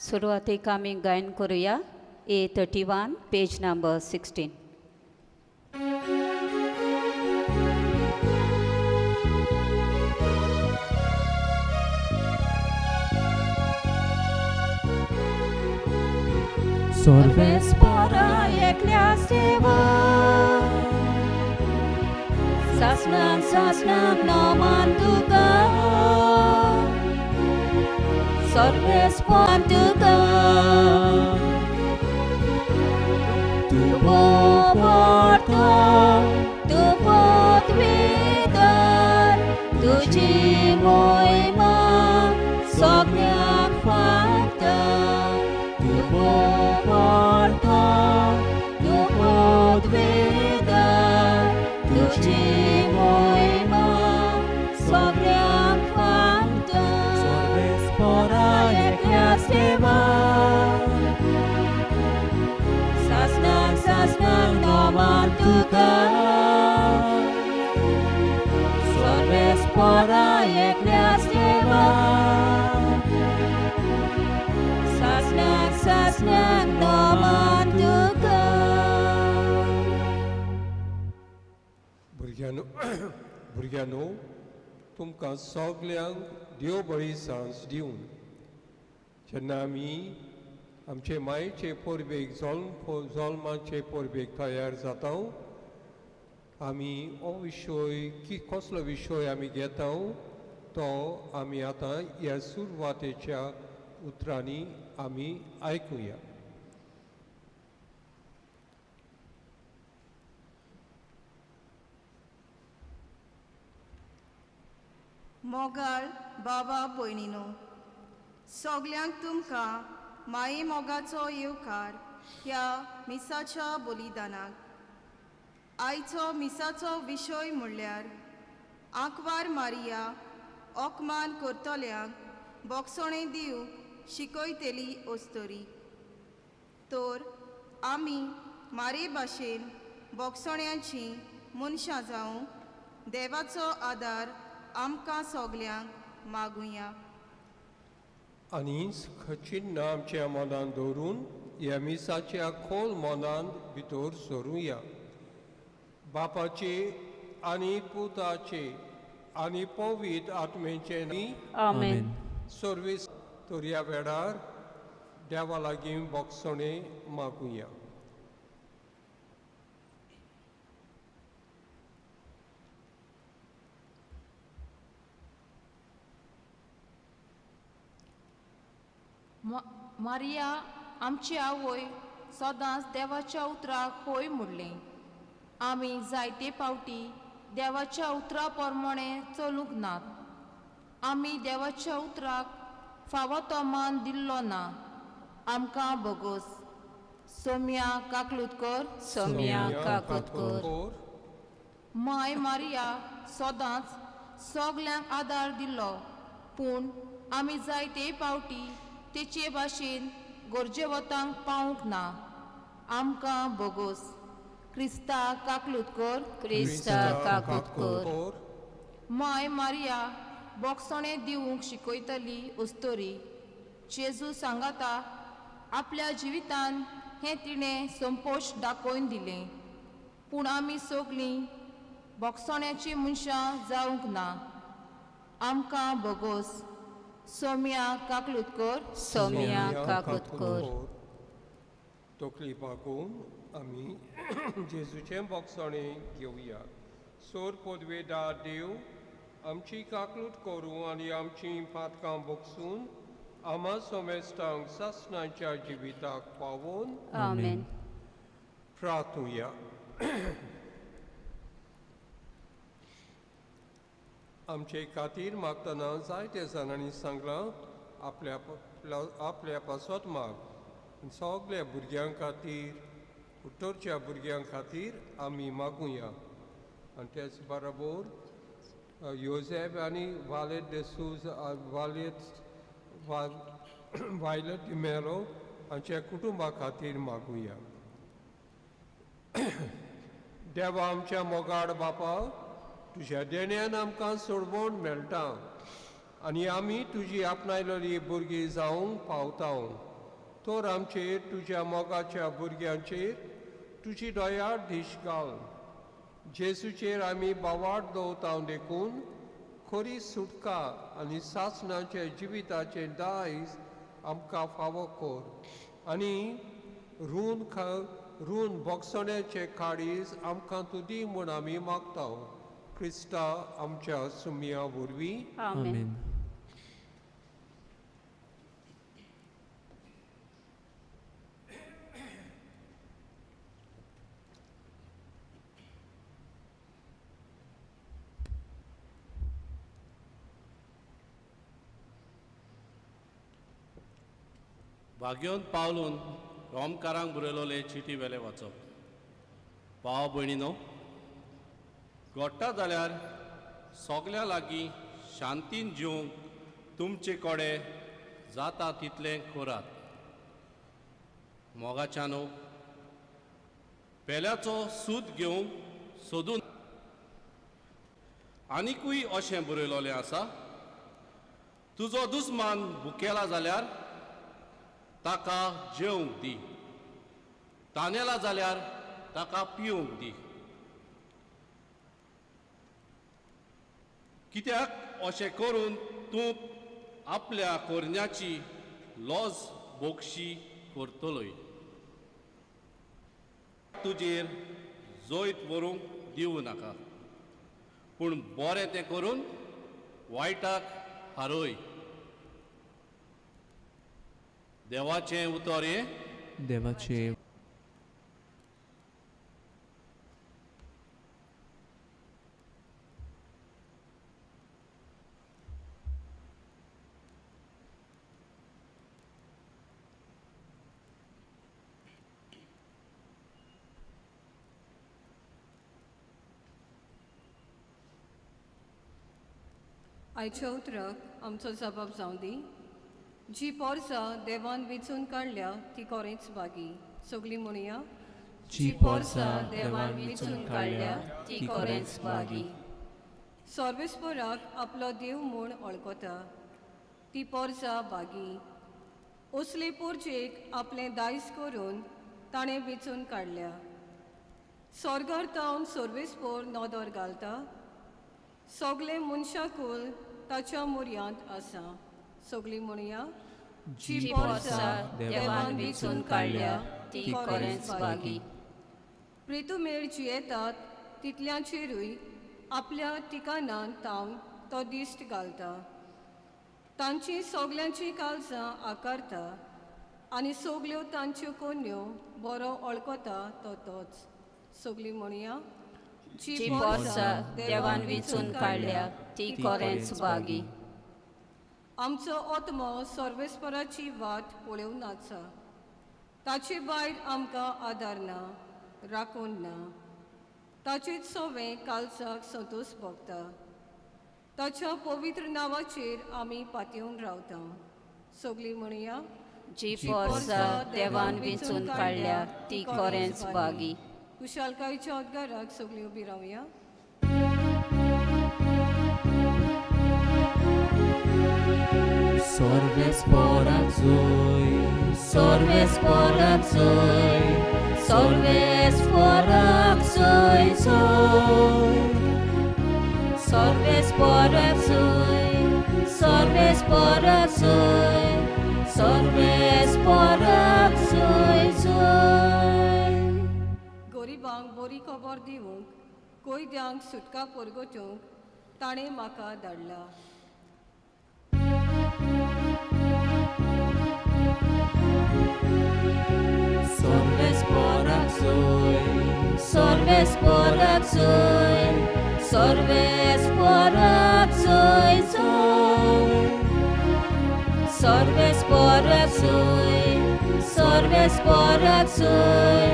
सुरवातेक आमी गायन करुया A 31 page number 16. सर्वेस्पोरा एकल्या सेवा सासनान सासनान नमान तुका सर्वेस्पोन तुका तूं पोर्तो तूं पदवीधर तुजी मोहिमा सगळ्यांक फावता तूं पोर्तो तूं पदवीधर तुजी मोहिमा सगळ्यांक फावता सर्वेस्पोरा एकल्या सेवा सासनाक सासनाक नमान तुका सर्वेस्पोरा एकल्या सेवा सासनाक सासनाक नमान तुका. भुरग्यांनो भुरग्यांनो, तुमकां सगल्यांक देव बरी सांज दिवन जेन्ना आमी आमचे मायेचे परबेक जल्म जल्माचे परबेक तयार जाता, आमी हो विशय की कसलो विशय आमी घेता तो आमी आतां ह्या सुरवातेच्या उतरांनी आमी आयकुया. मोगाळ बाबा भयणीनो, सगल्यांक तुमकां माये मोगाचो येवकार ह्या मिसाच्या बलिदानाक. आयचो मिसाचो विशय म्हणल्यार आंकवार मारिया ओकमान करतल्यांक बोगसणें दिवंक शिकयतली अस्तोरी. तर आमी मारे भाशेन बोगसण्याची मनशां जावंक देवाचो आदार आमकां सगल्यांक मागुया. आनी चिन्ह आमच्या मनान दवरून ह्या मिसाच्या खोल मनान भितर सरुया. बापाचे आनी पुताचे आनी पवित्र आत्मेचे आमेन. सर्वीस. तर ह्या वेळार देवा लागीं बोगसणें मागुया. मारिया आमची आवय सदांच देवाच्या उतराक होय म्हणलें. आमी जायते फावटी देवाच्या उतरा प्रमाणे चलूंक नात. आमी देवाच्या उतराक फावो तो मान दिल्लो ना. आमकां भोगोस. सोम्या काकलूत कर. सोम्या काकूत कर. माय मारिया सदांच सगल्यांक आदार दिलो, पूण आमी जायते फावटी तेचे भाशेन गरजेवतांक पावूंक ना. आमकां भोगोस. क्रिस्ता काकलूत कर. क्रिस्ता काकूत कर. माय मारिया बोगसणें दिवंक शिकयतली अस्तोरी. जेजू सांगाता आपल्या जिवितान हें तिणें संपोश दाखोवन दिलें, पूण आमी सगलीं बोगसण्याचीं मनशां जावंक ना. आमकां भोगोस. सोम्या काकलूत कर. सोम्या काकूत कर. तकली बागोवन आमी जेजूचें बोगसणें घेवया. सोर पदवेदार देव आमची काकलूट करूं आनी आमची पातकां बोगसून आमा सोमेस्तांक सासणाच्या जिविताक पावोवन. आमेन. प्रार्थुया. आमचे खातीर मागतना जायते जाणांनी सांगलां आपल्या आपल्या पासत माग. सगल्या भुरग्यां खातीर, उत्तरच्या भुरग्यां खातीर आमी मागुया. आनी तेच बरोबर योजेब आनी वालेत देसूज वालेत वायलट डिमेलो हांच्या कुटुंबा खातीर मागुया. देवा आमच्या मोगाड बापा, तुज्या देण्यान आमकां सोडवण मेळटा आनी आमी तुजी आपणायलेली भुरगीं जावंक पावता. तर आमचेर तुज्या मोगाच्या भुरग्यांचेर तुजी दया दीश घाल. जेजूचेर आमी बावाट दवरता देखून खरी सुटका आनी सासणाचे जिविताचें दायज आमकां फावो कर आनी रून भोगसण्याचें काळीज आमकां तूं दी म्हूण आमी मागता. क्रिस्ता आमच्या सुमया वरवीं. आमेन. भाग्योन पावलून रोमकारांक बरयलोले चिटी वेले वाचप. भाव भयणीनो, घडटा जाल्यार सगल्या लागीं शांतीन जिवंक तुमचे कडेन जाता तितलें करात. मोगाच्यानो, पेल्याचो सूद घेवंक सोदून आनिकूय अशें बरयलोलें आसा, तुजो दुस्मान भुकेला जाल्यार ताका जेवंक दी, तानेला जाल्यार ताका पिवंक दी. कित्याक अशें करून तूं आपल्या कोरण्याची लॉज बोगशी करतलोय. तुजेर जैत व्हरूंक दिवं नाका, पूण बरें तें करून वायटाक हारोय. देवाचें उतर हें. देवाचें. आयच्या उतराक आमचो जबाब जावं दी. जी पोरसां देवान वेंचून काडल्या ती कोरेंच बागी. सगळीं म्हणया. जी पोरसां देवान वेंचून काडल्या ती कोरेंच बागी. सर्वेस्पराक आपलो देव म्हूण वळखता ती पोरसां बागी. असले पोरचेक आपलें दायज करून ताणें वेंचून काडल्या. सोर्गार तावन सर्वेस्पोर नदर घालता. सगलें मनशाकूल ताच्या मुऱ्यांत आसा. सगळीं म्हणया. जी पोरसां देवान वेंचून काडल्या ती कोरेंच बागी. प्रितुमेर जियेतात तितल्यांचेरूय आपल्या ठिकाणान तावन तो दिश्ट घालता. तांची सगल्यांची काळजां आकारता आनी सगल्यो तांच्यो कोन्यो बरो वळखता तो तोच. सगळीं म्हणया. जी पोरसां देवान वेंचून काडल्या ती कोरेंच बागी. आमचो आत्मो सर्वेस्पराची वाट पळोवन आसा. ताचे भायर आमकां आदार ना, राखून ना. ताचेच सोवें कालसाक संतोश भोगता. ताच्या पवित्र नांवाचेर आमी पातयेवन रावता. सगळीं म्हणया. जी पोरसां देवान वेंचून काडल्या ती कोरेंच बागी. कुशालकायच्या उद्गाराक सगळीं उबी रावया. सर्वेस्पराक जोय, सर्वेस्पराक जोय, सर्वेस्पराक जोय जोय. सर्वेस्पराक जोय, सर्वेस्पराक जोय, सर्वेस्पराक जोय जोय. गरिबांक बरी खबर दिवंक, कैद्यांक सुटका परगटूंक ताणें म्हाका धाडला. सर्वेस्पराक जोय, सर्वेस्पराक जोय, सर्वेस्पराक जोय जोय. सर्वेस्पराक जोय, सर्वेस्पराक जोय,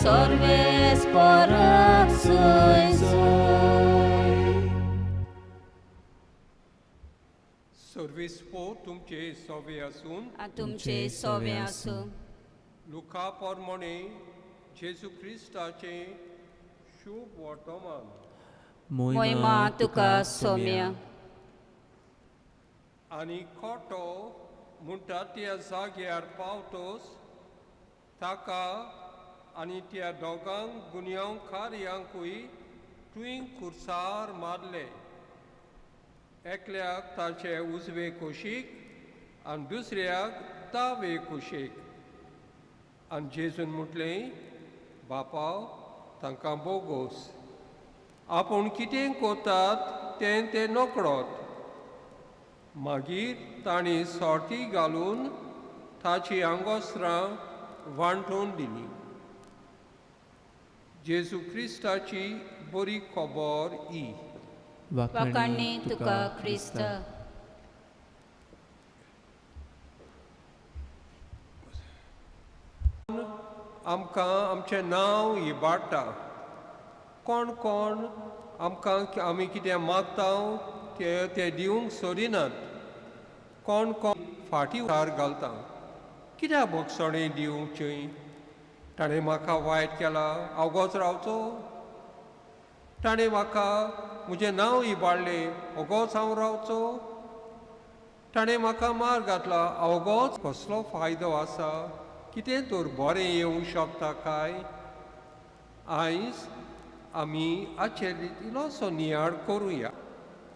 सर्वेस्पराक जोय जोय. सर्वेस्पोर तुमचे सोवे आसून तुमचे सोवे आसूं. लुका पोरमोणे जेजू क्रिस्ताचें शुभ वर्तमान. मोहिमा तुका सोम्या. आनी खोटो म्हणटा त्या जाग्यार पावतोच ताका आनी त्या दोगांक गुन्यांवकार्यांकूय तुवें खुर्सार मारले. एकल्याक ताचे उजवे कुशीक आनी दुसऱ्याक दावे कुशीक. आनी जेजून म्हटलें, बापा तांकां बोगोस, आपूण कितें करतात तें ते नकळत. मागीर तांणी सोर्ती घालून ताची आंगोस्त्रां वांटून दिली. जेजू क्रिस्ताची बरी खबर ही. वाखाणणी तुका क्रिस्ता. आमकां आमचें नांव इबाडटा. कोण कोण आमकां आमी कितें मागता ते ते दिवंक सोदिनात. कोण कोण फाटीं हार घालता. कित्याक भोगसणें दिवचें? ताणें म्हाका वायट केला, अवगोच रावचो? ताणें म्हाका म्हजें नांव इबाडलें, ओगोच हांव रावचो? ताणें म्हाका मार घातला, अवगोच? कसलो फायदो आसा? कितें तर बरें येवंक शकता काय? आयज आमी हाचेर इल्लोसो नियाळ करुया.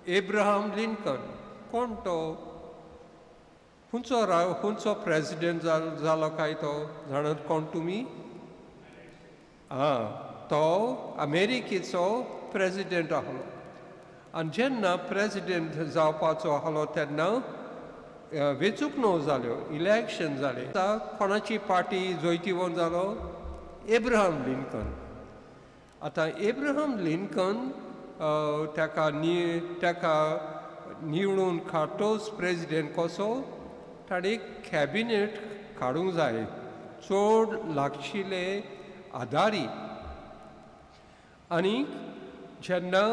एब्राहम लिंकन कोण तो? खंयचो खंयचो प्रेजिडेंट जालो काय तो जाणात कोण तुमी? आं, तो अमेरिकेचो प्रेजिडेंट आहलो. आनी जेन्ना प्रेजिडेंट जावपाचो आहलो तेन्ना वेंचणुको जाल्यो, इलेक्शन जालें. कोणाची पार्टी जैतिवंत जालो? Abraham Lincoln. आतां एब्राहम लिंकन ताका ताका निवडून काडटोच प्रेजिडेंट कसो ताणें कॅबिनेट काडूंक जाय, चड लागशिल्ले आदारी. आनी जेन्ना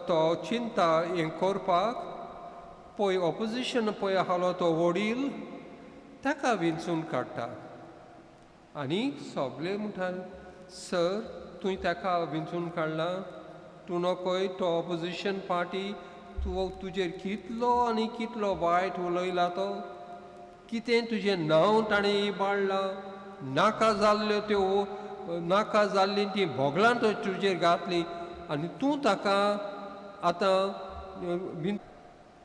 तो चिंता हें करपाक पळय ऑपोजिशन पळय आहलो तो वडील ताका विंचून काडटा. आनी सगळे म्हणटा, सर तुवें ताका विंचून काडला, तूं नकोय तो ऑपोजिशन पार्टी, तूं तुजेर कितलो आनी कितलो वायट उलयला तो, कितें तुजें नांव ताणें इबाडलां, नाका जाल्ल्यो त्यो नाका जाल्लीं तीं भोगलां तो तुजेर घातलीं आनी तूं ताका आतां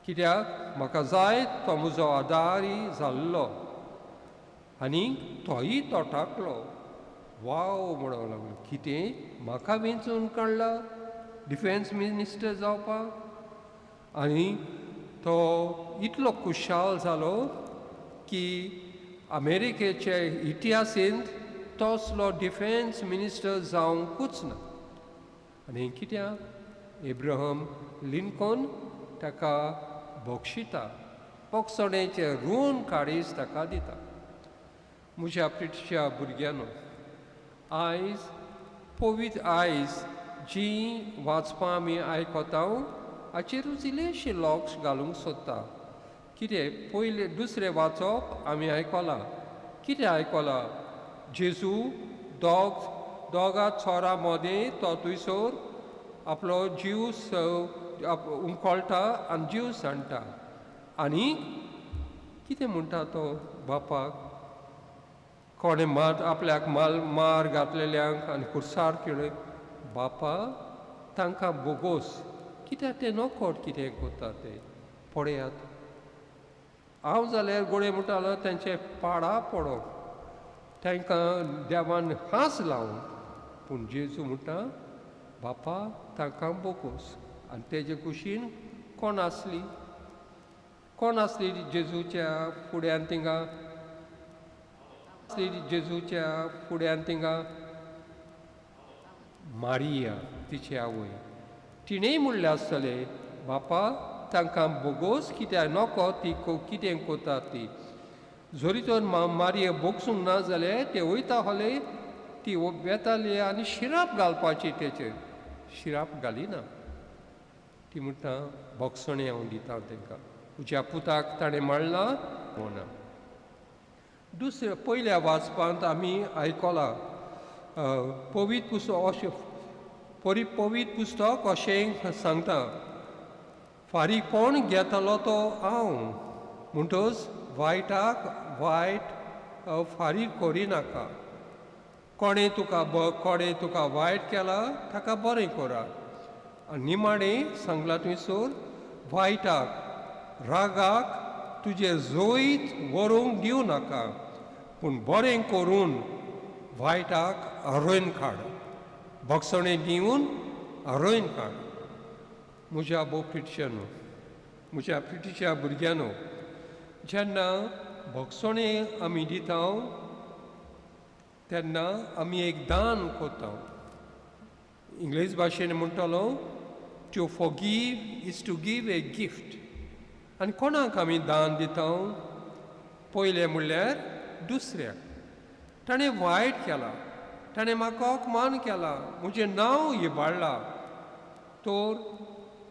कित्याक म्हाका जाय तो म्हजो आदारी जाल्लो. आनी तोय तो टाकलो वाव म्हणूंक लागलो, कितें म्हाका वेंचून काडला डिफेन्स मिनिस्टर जावपाक? आनी तो इतलो खुशाल जालो की अमेरिकेचे इतिहासींत तसलो डिफेन्स मिनिस्टर जावंकूच ना. आनी कित्याक एब्राहम लिंकन ताका बक्षिता, बक्षणेचें रून काडीस ताका दिता. म्हज्या प्रिटच्या भुरग्यांनो, आयज पवित्र आयज जी वाचपां आमी आयकता हाचेरूच इल्लेशें लक्ष घालूंक सोदता. कितें पयलें दुसरें वाचप आमी आयकलां. कितें आयकलां? जेजू दोगा चोरां मदें तो थंयसर आपलो जीव उमकळटा आनी जीव सांडटा. आनी कितें म्हणटा तो बापाक? कोणें मार आपल्याक मार घातलेल्यांक आनी खुर्सार केळय, बापा तांकां बोगोस, कित्याक ते नकोट कितें करता ते पळयात. हांव जाल्यार गोडे म्हणटालो तेंचे पाडा पडो, तांकां देवान हांस लावन. पूण जेजू म्हणटा बापा तांकां बोगोस. आनी तेजे कुशीन कोण आसली? कोण आसली जेजूच्या फुड्यान थिंगा? आसली जेजूच्या फुड्यान थिंगा मारिया, तिची आवय. तिणेंय म्हणलें आसतलें, बापा तांकां बोगोस, कित्याक नको ती कितें करता ती. जरी तर मारिया बोगसूंक ना जाल्यार ते वयता आहले ती वेताली आनी शिराप घालपाची तेचेर. शिराप घालिना. ती म्हणटा बोगसणें हांव दिता तांकां, म्हज्या पुताक ताणें मारला ना. दुसऱ्या पयल्या वाचपांत आमी आयकलां पवित्र पुस्तक अशें पवित्र पुस्तक अशें सांगता, फारीकपण घेतलो तो हांव, म्हणटच वायटाक वायट फारीक करिनाका. कोणें तुका कोणें तुका वायट केला ताका बरें करात. आनी निमाणें सांगलां थंयसर वायटाक रागाक तुजें जैत व्हरूंक दिवं नाका, पूण बरें करून वायटाक आरोवन काड, भोगसणें दिवन आरोवन काड. म्हज्या भोव प्रिटिच्यानो, म्हज्या प्रिटीच्या भुरग्यांनो, जेन्ना भोगसणें आमी दिता तेन्ना आमी एक दान करता. इंग्लीश भाशेन म्हणटालो to forgive is to give a gift. आनी कोणाक आमी दान दिता? पयलें म्हणल्यार दुसऱ्याक. ताणें वायट केलां, ताणें म्हाका अपमान केला, म्हजें नांव इबाडलां, तर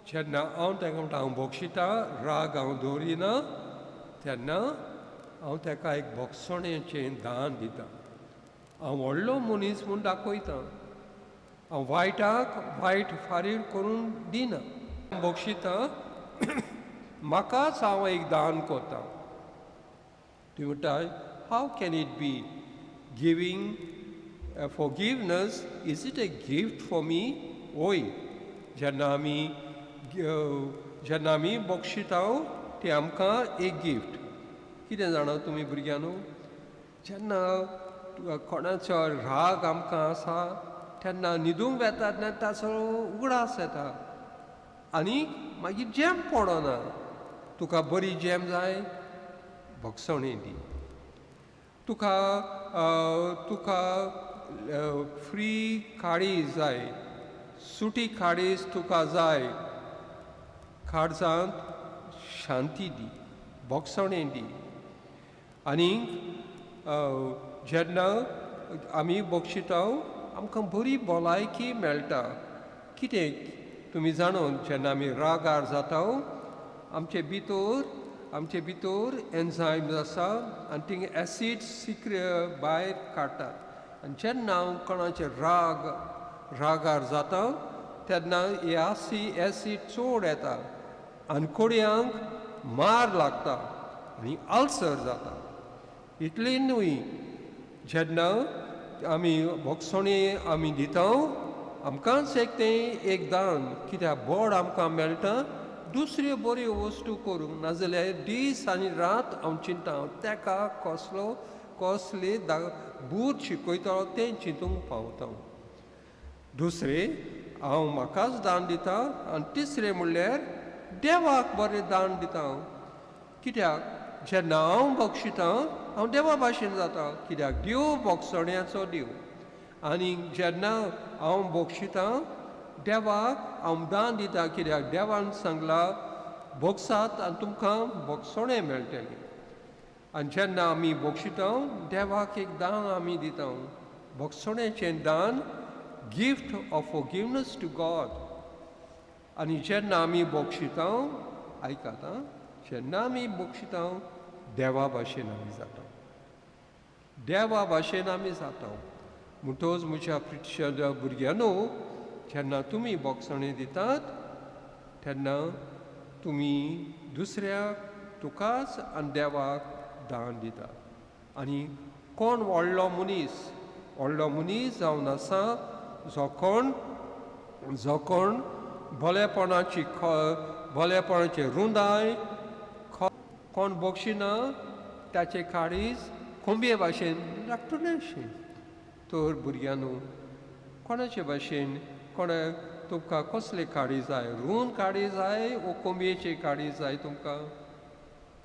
जेन्ना हांव ताका म्हणटा हांव भोगशिता, राग हांव दवरिना, तेन्ना हांव ताका एक भोगसणेचें दान दिता. हांव व्हडलो मनीस म्हूण दाखयता. हांव वायटाक वायट फारीक करून दिना, भोगशिता, म्हाकाच हांव एक दान करता. तुमी म्हणटाय how can it be giving forgiveness, is it a gift for me? वय, जेन्ना आमी बक्षिता तें आमकां एक गिफ्ट. कितें जाणा तुमी भुरग्यांनो, जेन्ना कोणाचो राग आमकां आसा तेन्ना न्हिदूंक वेता तेन्ना ताचो उगडास येता आनी मागीर जेम पडना. तुका बरी जेम जाय, भोगसणी दी. तुका तुका फ्री काळीज जाय, सुटी काळीज तुका जाय, काळजांत शांती दी, भोगसणी दी. आनी जेन्ना आमी बक्षिता आमकां बरी भलायकी मेळटा. कितें तुमी जाणून, जेन्ना आमी रागार जाता आमचे भितर एन्झायम्स आसा आनी थिंग एसिड सिक्र भायर काडटात. आनी जेन्ना कोणाचे रागार जाता तेन्ना हे एसीड चड येता आनी कोडयांक मार लागता आनी अल्सर जाता. इतलें न्हय, जेन्ना आमी भोगसणी आमी दिता आमकांच एक तें एक दान, कित्याक बोड आमकां मेळटा दुसऱ्यो बऱ्यो वस्तू करूंक. नाजाल्यार दीस आनी रात हांव चिंता, हांव ताका कसलो कसले बूद शिकयतलो तें चिंतूंक पावता. दुसरें हांव म्हाकाच दान दिता आनी तिसरें म्हणल्यार देवाक बरें दान दिता हांव. कित्याक जेन्ना हांव बक्षिता हांव देवा भाशेन जाता, कित्याक देव भोगसण्याचो देव. आनी जेन्ना हांव बक्षिता देवाक हांव दान दिता, कित्याक देवान सांगला भोगसात आनी तुमकां भोगसणें मेळटलें. आनी जेन्ना आमी बक्षिता देवाक एक दान आमी दिता, भोगसण्याचें दान, gift of forgiveness to God. आनी जेन्ना आमी बक्षिता, आयकात आं, जेन्ना आमी बक्षिता देवा भाशेन आमी जाता, देवा भाशेन आमी जाता. म्हणटकच म्हज्या प्रिटिच्या भुरग्यांनो, जेन्ना तुमी भोगसणी दितात तेन्ना तुमी दुसऱ्याक तुकाच आनी देवाक दान दितात. आनी कोण व्हडलो मनीस, व्हडलो मनीस जावन आसा जो कोण भलेपणाची भलेपणाची रुंदाय कोण बक्षिना ताचे काळीज कोंबये भाशेन धाकटुलेंशें. तर भुरग्यांनो, कोणाचे भाशेन कोणा तुमकां कसले काळीज जाय, रूंद काळीज जाय वो कोंबयेचे काळीज जाय तुमकां?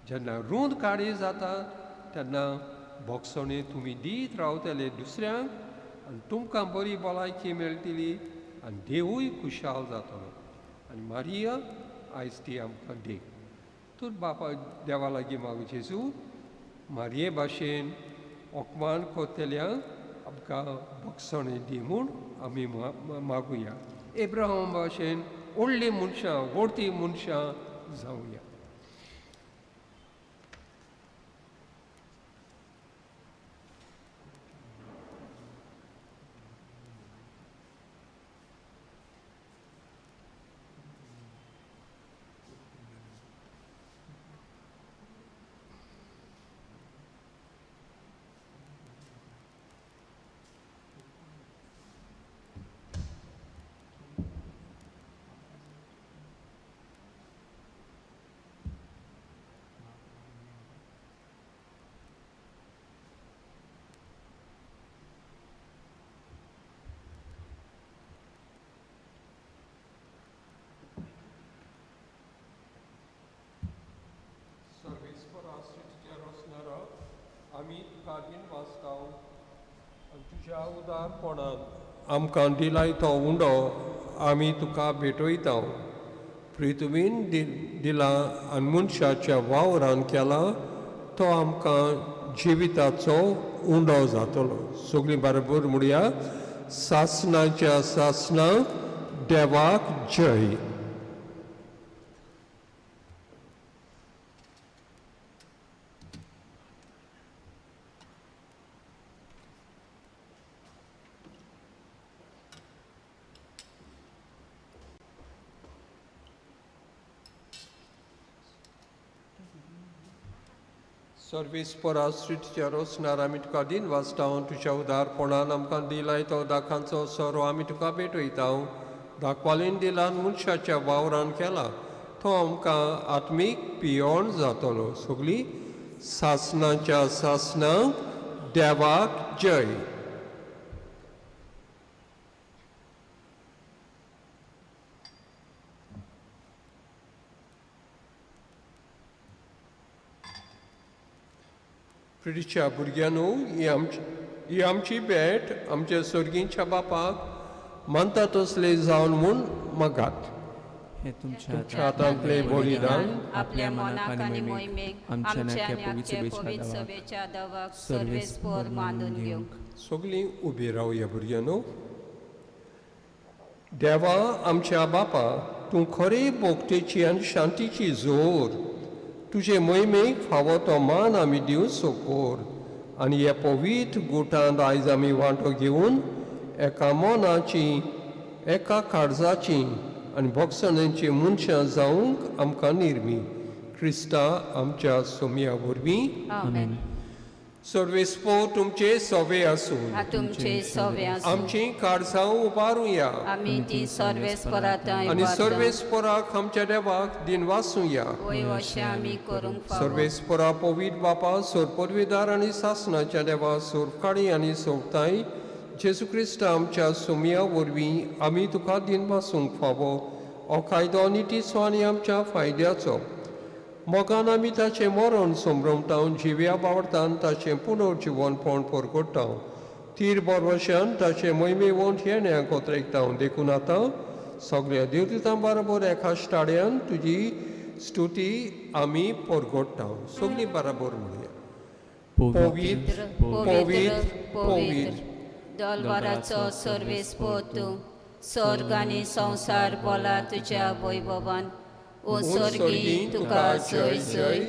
जेन्ना रूंद काळीज जाता तेन्ना भोगसणी तुमी दीत रावतले दुसऱ्यांक आनी तुमकां बरी भलायकी मेळटली आनी देवूय खुशाल जातलो. आनी मारिया आयज ती आमकां देख. तर बापा देवा लागीं मागू, जेजू मारये भाशेन अपमान करतल्यांक आमकां भोगसणी दी म्हूण आमी मागुया. एब्राहम भाशेन व्हडलीं मनशां, व्हडती मनशां जावया. तुज्या उदारपणान आमकां दिलाय तो उंडो आमी तुका भेटयता. प्रितुमीन दिला आनी मनशाच्या वावरान केला तो आमकां जिविताचो उंडो जातलो. सगळीं बरोबर म्हणया, सासणाच्या सासणाक देवाक जय. सर्वीस पराश्रीच्या रोसणार आमी तुका दिन वाचता. तुज्या उदारपणान आमकां दिलाय तो दाखांचो सोरो आमी तुका भेटयता. दाखवालीन दिलान मनशाच्या वावरान केला तो आमकां आत्मीक पियोण जातलो. सगळीं सासणाच्या सासणाक देवाक जय. प्रिटीच्या भुरग्यांनो, ही आमची भेट आमच्या सर्गींच्या बापाक मानता तसले जावन म्हूण मागात. हे तुमच्या हातांतले बलिदान आपल्या मनाक आनी मोहिमेक आमच्या आमच्या आनी आनी आख्या आख्या पवित्र पवित्र सभेच्या सभेच्या दवाक सर्वेस्पोर सर्वेस्पोर मानून घेवंक. सगळीं उबी रावया भुरग्यांनो. देवा आमच्या बापा, तूं खरे भोगतेची आनी शांतीची जोर, तुजे मोहिमेक फावो तो मान आमी दिवं सोकोर आनी ह्या पवित्र गुटांत आयज आमी वांटो घेवन एका मनाची, एका काळजाची आनी भोगसणांची मनशां जावंक आमकां निर्मी. क्रिस्ता आमच्या सोमया वरवीं. आमेन. सर्वेस्पोर तुमचे सवे आसूं. तुमचे सवे आसूं. आमची काळजां उबारुया. आमी ती सर्वेस्पोरांत आनी सर्वेस्पोराक आमच्या देवाक दिनवासुया. वय अशें आमी करूंक फावो. सर्वेस्पोरा पवित्र बापा, सोरपदवीदार आनी सासणाच्या देवा, सोरकाडी आनी सोबताय जेजू क्रिस्त आमच्या सोमया वरवीं आमी तुका दिनवासूंक फावो. हो कायदो नितीचो आनी आमच्या फायद्याचो. मोगान आमी ताचें मरण संभ्रमता, जिव्या बावडतान ताचें पुनर्जिवनपण परगट्टा, तीर बरवशान ताचें मोहिमे वंट येण्याक ओतरेकता. देखून आतां सगळ्या देवदुतां बरोबर एका स्टाड्यान तुजी स्तुती आमी परगट्टा. सगळीं बराबर म्हणया. पवित्र, पवित्र, पवित्र दलवाराचो सर्वेस्पोर तूं, स्वर्ग आनी संवसार बोला तुज्या वैभवान. ओ स्वर्गी तुका जय जय,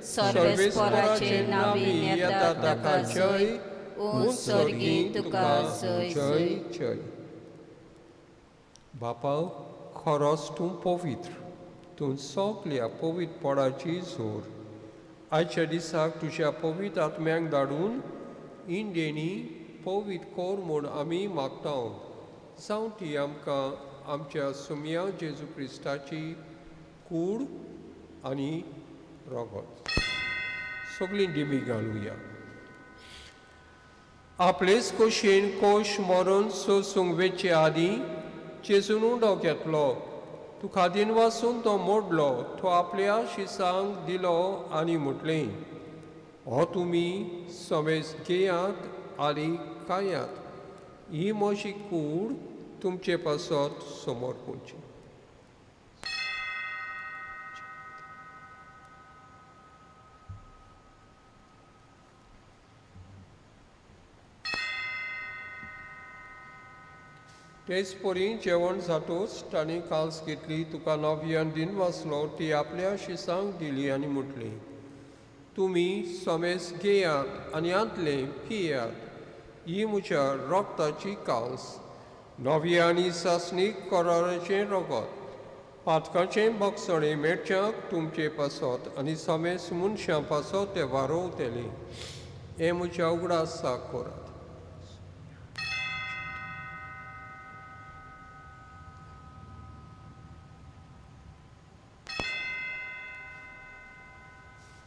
सर्वेस्पोराचे नावी येता ताका जय. ओ स्वर्गी तुका जय जय. जय. बापा, खरोच तूं पवित्र, तूं सगल्या पवित्रपणाची जोर. आयच्या दिसाक तुज्या पवित्र आत्म्यांक धाडून इंडेनी पवित्र कोर म्हूण आमी मागता. जावं ती आमकां आमच्या सुमया जेजू क्रिस्ताची कूड आनी रगत. सगळीं दिमी घालुया. आपलेच कुशीन कोश मरून सोसूंक वेचे आदीं जेजून उंडो घेतलो, तुका दिनवासून तो मोडलो, तो आपल्या शिसांक दिलो आनी म्हटलें, हो तुमी समेज घेयात आनी खायात, ही म्हजी कूड तुमचे पासत समर्पूची. तेच परी जेवण जातूच तांणी काल्स घेतली, तुका नव्यान दिन वाचलो, ती आपल्या शिसांक दिली आनी म्हटली, तुमी समेज घेयात आनी आंतले पियात, ही म्हज्या रक्ताची काल्स, नव्या आनी सासणीक कराराचें रगत, पातकाचें बक्षणें मेळच्याक तुमचे पासत आनी समेज मनशां पासत तें वारोवतलें. हें म्हज्या उगडासाक करात.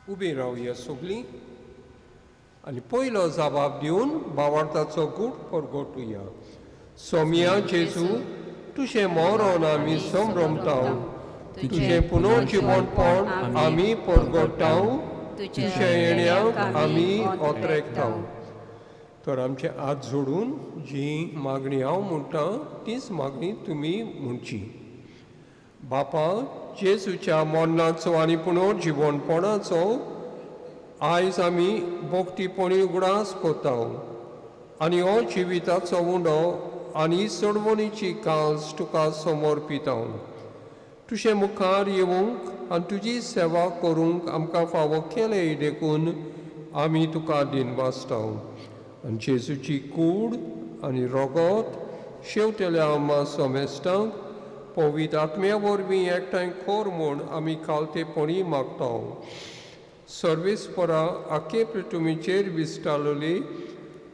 उबी रावया सगळीं आनी पयलो जबाब दिवन बावार्थाचो गूट परगटुया. सोमया जेजू, तुजें मरण आमी संभ्रमता, तुजें पुनर्जिवनपण आमी परगट्टा, तुज्या येण्याक आमी ओतरेकता. तर आमचे हात जोडून जी मागणी हांव म्हणटा तीच मागणी तुमी म्हणची. बापा, जेजूच्या मरणाचो आनी पुनर्जिवणपणाचो आयज आमी भक्तीपणी उगडास करता आनी हो जिविताचो उंडो आनी सोडवणीची काज तुका समर्पिता. तुजे मुखार येवंक आनी तुजी सेवा करूंक आमकां फावो केलें देखून आमी तुका दिनवासता. आनी जेजूची कूड आनी रोगोत शेवटेल्या आमा सोमेस्तांक पवित्र आत्म्या वरवीं एकठांय खोर म्हूण आमी खालतेपणी मागता. सर्वेस्परा आखे पृथ्वीचेर विस्तारलेली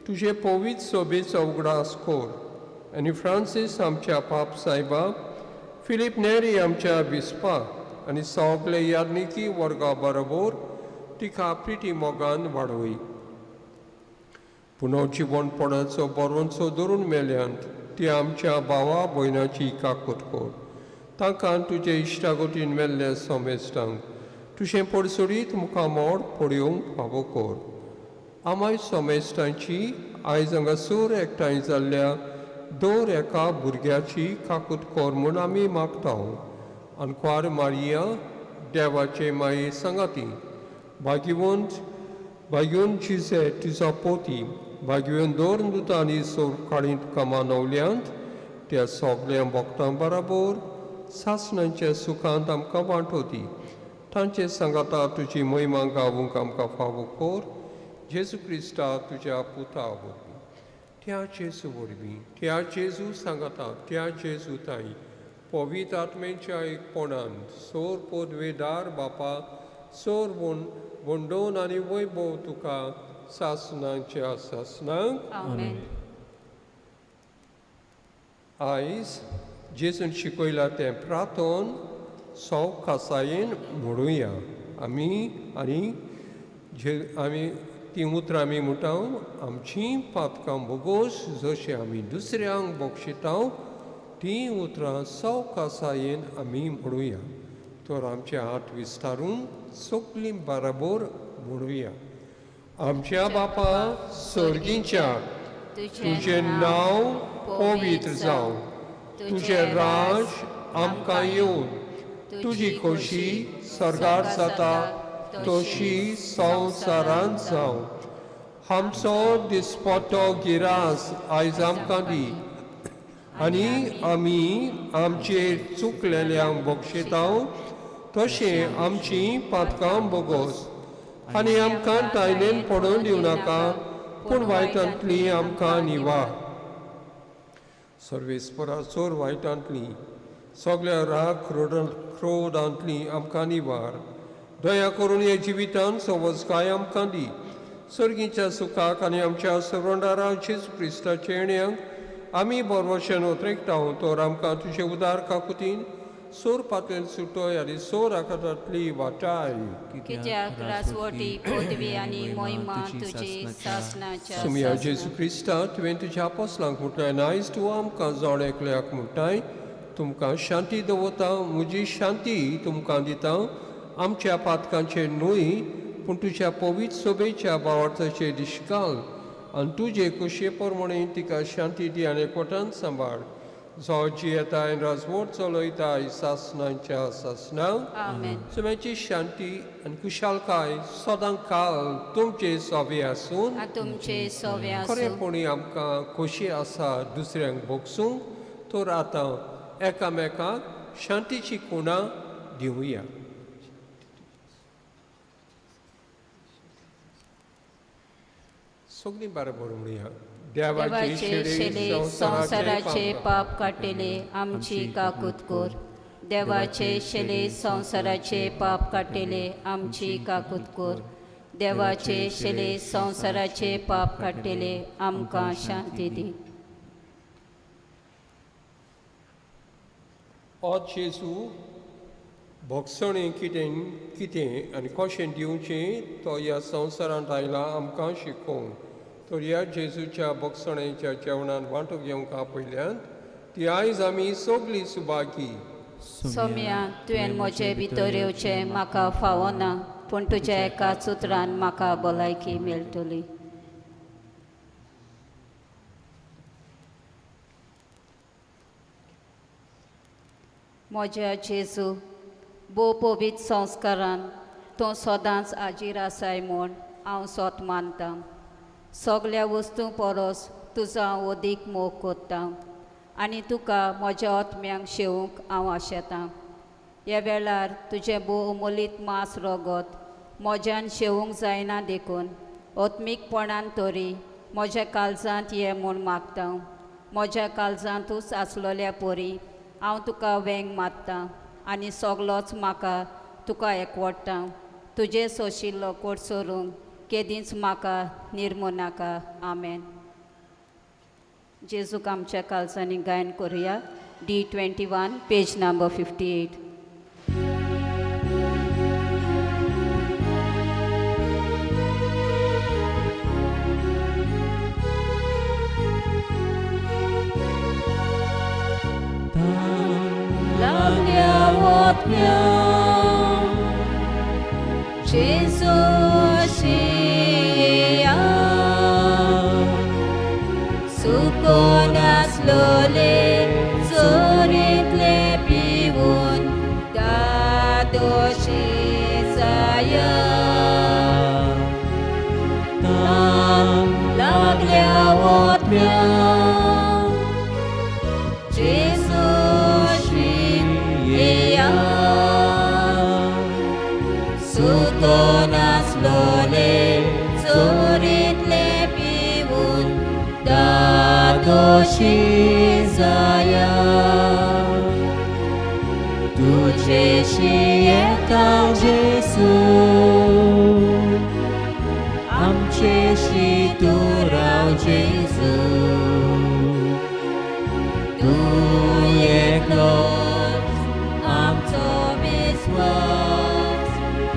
तुजे पवित्र सोबेचो उगडास कोर आनी फ्रांसीस आमच्या पाप सायबा, फिलीप नेरी आमच्या बिस्पा आनी सगळे याज्ञिकी वर्गा बरोबर तिका प्रिती मोगान वाडोय. पुनर्जिवणपणाचो बरोवचो धरून मेल्यांत ती आमच्या भावा भयणाची काकूट कर. तांकां तुजे इश्टागोटीन मेल्ल्या सोमेस्तांक तुजें पडसोडीत मुखामोड पळोवंक फावो कर. आमाय सोमेस्तांची आयज हांगासर एकठांय जाल्ल्या दर एका भुरग्याची काकूट कर म्हूण आमी मागता. आनी मारिया देवाचे माये सांगाती भाग्यवंत भाग्यवंत जिजे तुजो पोती भाग्यवंत दर दुतांनी सोरकाळींत कमानवल्यांत त्या सगल्या भक्तां बराबर सासणांच्या सुखांत आमकां वांटोती. तांचे सांगाता तुजी महिमा गावूंक आमकां फावो कर. जेजू क्रिस्ता तुज्या पुता वरवीं, त्या जेजू वरवीं, त्या जेजू सांगाता, त्या जेजू ताई पवित्र आत्मेच्या एकपणान सोर पोदवेदार बापा सोर वंडोवन आनी वैभव तुका सासणाच्या सासणांक. आमेन. आयज जेजून शिकयला तें प्रार्थन सवकासायेन म्हणुया आमी आनी जे आमी तीं उतरां आमी म्हणटा, आमचीं पातकां बोगोस जशें आमी दुसऱ्यांक बक्षिता तीं उतरां सवकासायेन आमी म्हणुया. तर आमचे हात विस्तारून सगळीं बराबर म्हणुया. आमच्या बापा सर्गीच्या, तुजें नांव पवित्र जावं, तुजें राज आमकां येवन, तुजी खोशी सर्गार जाता तशी संवसारांत जावं. आमचो दिसपटो गिरास आयज आमकां दी आनी आमी आमचेर चुकलेल्यांक बक्षिता तशें आमचीं पातकां बोगोस आनी आमकां तायलेन पडोवन दिवं नाका पूण वायटांतली आमकां निवार. सर्वेस्परा चोर वायटांतली सगळ्या राग क्रोधांतली आमकां निवार. दया करून हे जिवितान सवजकाय आमकां दी. सर्गीच्या सुखाक आनी आमच्या सर्वंडारा जेजू क्रिस्ताच्या येण्याक आमी बरवशेन ओतरेकता. तर आमकां तुजे उदार काकुतीन सोर पातळेन सुटोय आनी सोर आकारांतली वाटाय. कित्याक राजवटी पदवी आनी मोहिमा तुजी सासणाच्या. सुमिया जेजू क्रिस्ता, तुवें तुज्या आपोसलांक म्हटलें आयज तूं आमकां जण एकल्याक म्हणटाय, तुमकां शांती दवरता, म्हजी शांती तुमकां दिता. आमच्या पातकांचेर न्हय पूण तुज्या पवित्र सोबेच्या भावार्थाचेर दिश्काल आनी तुजे खोशये प्रमाणे तिका शांती दी आनी एकवटान सांबाळ. जो जियेताय राजवट चलयताय सासणाच्या सासणाक. आमेन. सुम्याची शांती आनी खुशालकाय सदां काल तुमचे सोबे आसून तुमचे सोवे आसूं. खरेपणी आमकां खोशी आसा दुसऱ्यांक भोगसूंक. तर आतां एकामेकाक शांतीची खुणां दिवया. सगळीं बरोबर म्हणया. देवाचे शेले संवसाराचे पाप काडटले आमची काकूत कर. देवाचे शेले संवसाराचे पाप काडटले आमची काकूत कर. देवाचे शेले संवसाराचे पाप काडटले आमकां शांती दी. ओ जेजू, भोगसणें कितें कितें आनी कशें दिवचें तो ह्या संवसारांत आयला आमकां शिकोवंक. तर ह्या जेजूच्या भोगसणेच्या जेवणान वांटो घेवंक आपयल्यान ती आयज आमी सगळीं सुभागी. सोम्या, तुवें म्हजे भितर येवचें म्हाका फावना, पूण तुज्या एकाच उतरान म्हाका भलायकी मेळटली. म्हज्या जेजू भोव पवित्र संस्कारान तूं सदांच हाजीर आसाय म्हूण हांव सोत मानतां. सगल्या वस्तूं परस तुजो हांव अदीक मोग कोत्तां आनी तुका म्हज्या आत्म्यांक शेवूंक हांव आशेतां. ह्या वेळार तुजें भोव अमोलीत मांस रगत म्हज्यान शेवूंक जायना देखून आत्मीकपणान तरी म्हज्या काळजांत ये म्हूण मागता. म्हज्या काळजांतूच आसलोल्या परी हांव तुका वेंग मारतां आनी सगलोच म्हाका तुका एकवडटा. तुजें सोशिल्लो कोटसोरूंक केदींच म्हाका निर्मू नाका. आमेन. जेजूक आमच्या काळजांनी गायन करुया. D 21 page number 58. Gesù sia sukonas lole zoretle piun dadoshi saya tam laglia otmia Gesù sia sukonas lole zoretle piun dadoshi saya तुझेशी येता जेसू आमचेशी तूं राव जेजू तूं एकलोच आमचो विस्वास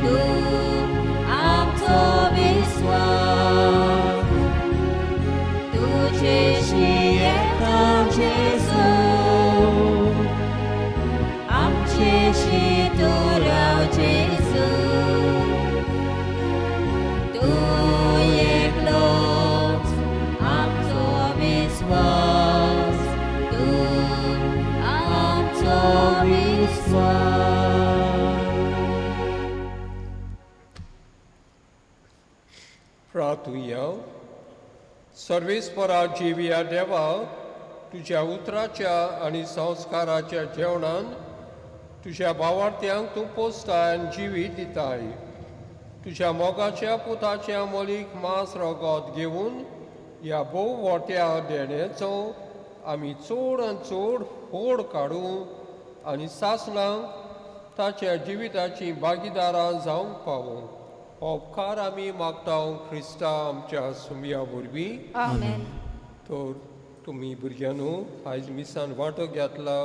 तूं आमचो विस्वास तुझेशी येता जेजू आमचेशी तूं राव जेजू तूं एकलोच आमचो विस्वास तूं आमचो विस्वास. प्रार्थुया. सर्वेस्परा जिव्या देवा, तुज्या उतराच्या आनी संस्काराच्या जेवणान तुज्या भावार्थ्यांक तूं पोसताय आनी जिवीत दिताय. तुज्या मोगाच्या पुताच्या मोलीक मांस रगत घेवन ह्या भोव मोट्या देण्याचो आमी चड आनी चड फोड काडूं आनी सासणांक ताच्या जिविताची भागीदारां जावंक पावूं. हो उपकार आमी मागता क्रिस्ता आमच्या सुमया वरवीं. आमेन. तर तुमी भुरग्यांनो आयज मिसान वांटो घेतला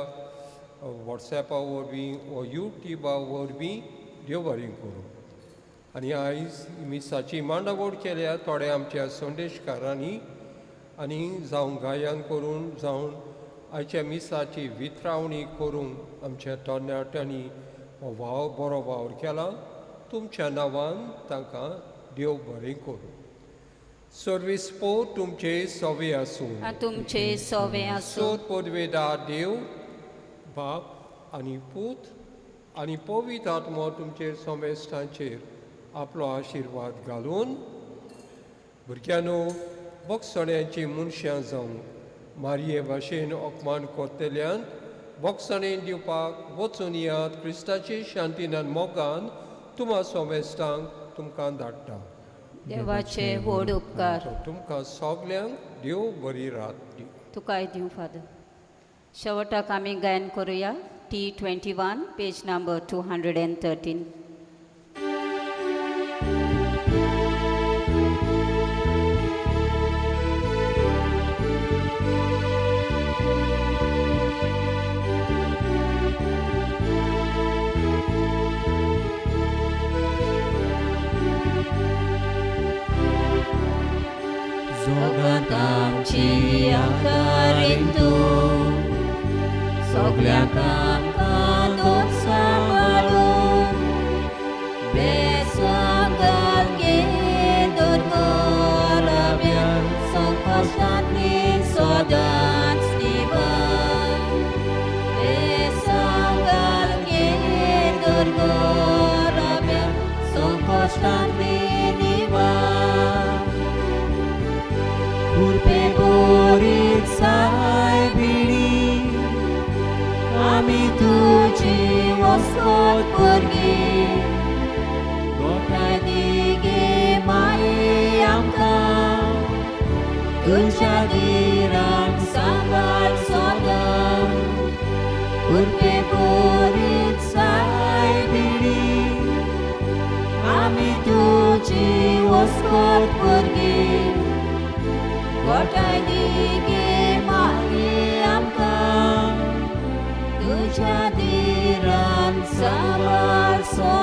वॉट्सॅपा वरवीं वा युट्युबा वरवीं देव बरें करूं. आनी आयज मिसाची मांडावळ केल्या थोड्या आमच्या संदेशकारांनी आनी जावं गायन करून जावन आयच्या मिसाची वितरावणी करूंक आमच्या तरणाट्यांनी हो वावर बरो वावर केला. तुमच्या नांवान तांकां देव बरें करूं. सर्वीस पो तुमचे सवे आसूं आनी तुमचे सोवे आसूं. सोद पदवेदार देव बाप आनी पूत आनी पवित्र आत्मो तुमचेर समेस्तांचेर आपलो आशिर्वाद घालून भुरग्यांनो बोगसण्याची मनशां जावं मारये भाशेन अपमान करतल्यान बोगसणेन दिवपाक वचून यात. क्रिस्ताची शांतीन आनी मोगान तुमा सोमेस्तांक तुमकां धाडटा. देवाचे व्हड उपकार. तुमकां सगल्यांक देव बरी रात दी. तुकाय दिवं फादर. शेवटाक आमी गायन करुया. T 21 page number 213. जोगांत आमची आकारीन तूं सगल्यांक आमकां तूं सांबाळून बेसांगालगे दुर्गोराव्या संकश्टांतली सदांच निवार बेसांगालगे तर गोराब्या संकश्टांतली निवार कृपे बोरीत साय भिडी आमी तुजी वसत भुरगीं गोठाय दी गे माये आमकां तुज्या दिरान सांबाळ सदां कृपे बोरीत साय भिडी आमी तुजी वसत भुरगीं गोठाय दी गे माये आमकां तुज्या दिरान सांबाळ सदां.